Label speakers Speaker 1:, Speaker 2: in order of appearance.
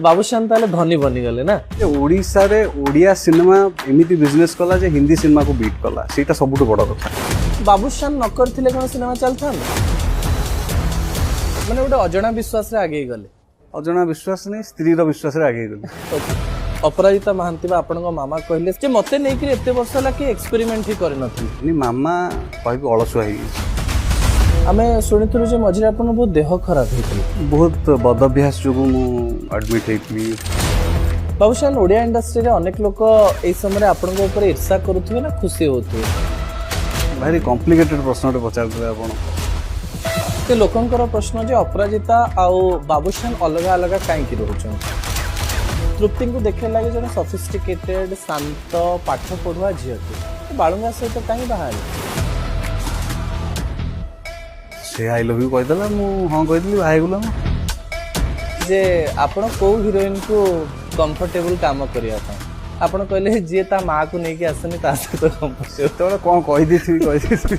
Speaker 1: ବାବୁଶାନ ତାହେଲେ ଧନୀ ବନିଗଲେ ନା?
Speaker 2: ଯେ ଓଡ଼ିଶାରେ ଓଡ଼ିଆ ସିନେମା ଏମିତି ବିଜନେସ୍ କଲା ଯେ ହିନ୍ଦୀ ସିନେମାକୁ ବିଟ୍ କଲା, ସେଇଟା ସବୁଠୁ ବଡ଼ କଥା।
Speaker 1: ବାବୁଶାନ ନ କରିଥିଲେ କଣ ସିନେମା ଚାଲିଥାନ୍ତା? ମାନେ ଗୋଟେ ଅଜଣା ବିଶ୍ୱାସରେ ଆଗେଇ ଗଲେ।
Speaker 2: ଅଜଣା ବିଶ୍ୱାସ ନେଇ, ସ୍ତ୍ରୀର ବିଶ୍ୱାସରେ ଆଗେଇ ଗଲି।
Speaker 1: Okay. Aparajita Mohanty ବା ଆପଣଙ୍କ ମାମା କହିଲେ ଯେ ମତେ ନେଇକିରି ଏତେ ବର୍ଷ ହେଲା କି ଏକ୍ସପେରିମେଣ୍ଟ ହିଁ କରିନଥିଲି।
Speaker 2: ମାନେ ମାମା କହିବି, ଅଳସୁଆ ହେଇଯାଇଛି।
Speaker 1: ଆମେ ଶୁଣିଥିଲୁ ଯେ ମଝିରେ ଆପଣଙ୍କ ବହୁତ ଦେହ ଖରାପ ହେଇଥିଲା।
Speaker 2: ବହୁତ ବଦଭ୍ୟାସ ଯୋଗୁଁ ମୁଁ ଆଡମିଟ୍ ହେଇଥିଲି।
Speaker 1: ବାବୁଶାନ, ଓଡ଼ିଆ ଇଣ୍ଡଷ୍ଟ୍ରିରେ ଅନେକ ଲୋକ ଏଇ ସମୟରେ ଆପଣଙ୍କ ଉପରେ ଈର୍ଷା କରୁଥିବେ ନା ଖୁସି ହଉଥିବେ?
Speaker 2: ଭାରି କମ୍ପ୍ଲିକେଟେଡ୍ ପ୍ରଶ୍ନଟେ ପଚାରିଦେଲେ ଆପଣ।
Speaker 1: ସେ ଲୋକଙ୍କର ପ୍ରଶ୍ନ ଯେ ଅପରାଜିତା ଆଉ ବାବୁଶାନ ଅଲଗା ଅଲଗା କାହିଁକି ରହୁଛନ୍ତି? ତୃପ୍ତିଙ୍କୁ ଦେଖିଲେ ଲାଗେ ଜଣେ ସଫିଷ୍ଟିକେଟେଡ୍, ଶାନ୍ତ, ପାଠ ପଢୁଆ ଝିଅଟେ। ସେ ବାଳୁଙ୍ଗା ସହିତ କାହିଁ ବାହା ହେଲେ?
Speaker 2: ସେ I love you କହିଦେଲା, ମୁଁ ହଁ କହିଦେଲି, ବାହା ହେଇଗଲୁ ଆମେ।
Speaker 1: ଯେ ଆପଣ କୋଉ ହିରୋଇନକୁ କମ୍ଫର୍ଟେବଲ କାମ କରିବା ପାଇଁ? ଆପଣ କହିଲେ, ଯିଏ ତା ମାଆକୁ ନେଇକି ଆସେନି, ତା ସହିତ କମ୍ଫର୍ଟେବଲ।
Speaker 2: ସେତେବେଳେ କ'ଣ କହିଦେଇଥିବି କହିଦେଇଥିବି।